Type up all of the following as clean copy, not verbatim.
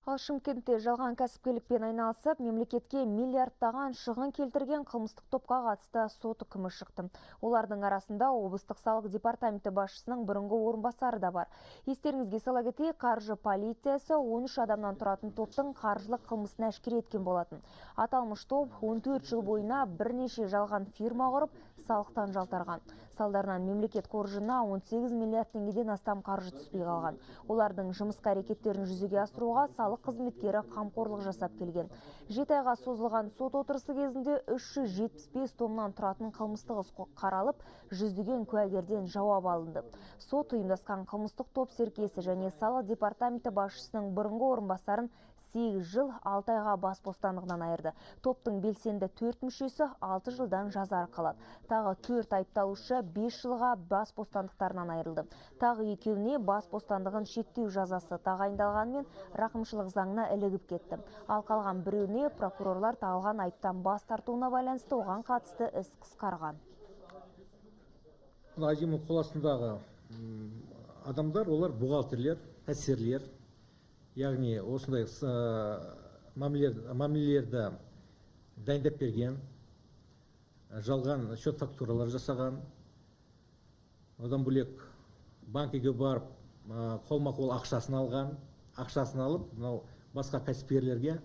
Ал Шымкентте жалған кәсіпкерлікпен айналысып, мемлекетке миллиардтаған шығын келтірген қылмыстық топқа қатысты сот үкімі шықты. Олардың арасында облыстық салық департаменті басшысының бұрынғы орынбасары да бар. Естеріңізге сала кетейік, қаржы полициясы 13 адамнан тұратын топтың қаржылық қылмысын әшкере еткен болатын. Аталмыш топ 14 жыл бойына бірнеше жалған фирма құрып, салықтан жалтарған. Салдарынан мемлекет қоржынына 18 миллиард теңгеден астам қаржы түспей қалған. Олардың жымысқы әрекеттерін жүзеге асыруға салық қызметкері қамқорлық жасап келген. 7 айға созылған сот отырысы кезінде 375 томнан тұратын қылмыстық іс қаралып, жүздеген куәгерден жауап алынды. Сот ұйымдасқан қылмыстық топ серкесі және салық департаменті басшысының бұрынғы орынбасарын 8 жыл 6 айға бас бостандығынан айырды. Топтың белсенді 4 мүшесі 6 жылдан жаза арқалады. Тағы 4 айыпталушы 5 жылға бас бостандықтарынан айырылды. Тағы екеуіне бас бостандығын шектеу жазасы тағайындалғанымен рақымшылық заңына ілігіп кетті. Ал қалған біреуіне прокурорлар тағылған айыптан бас тартуына байланысты оған қатысты іс қысқарған. Азимов қол астындағы адамдар, олар бухгалтерлер, кассирлер, яғни осындай мәмілелерді дайындап берген, жалған счет фактуралар жасаған, одан бөлек банкіге барып қолма-қол ақшасын алған, ақшасын алып мынау басқа кәсіпкерлерге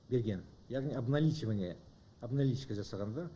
берген, яғни обналичивание, обналичка жасаған да.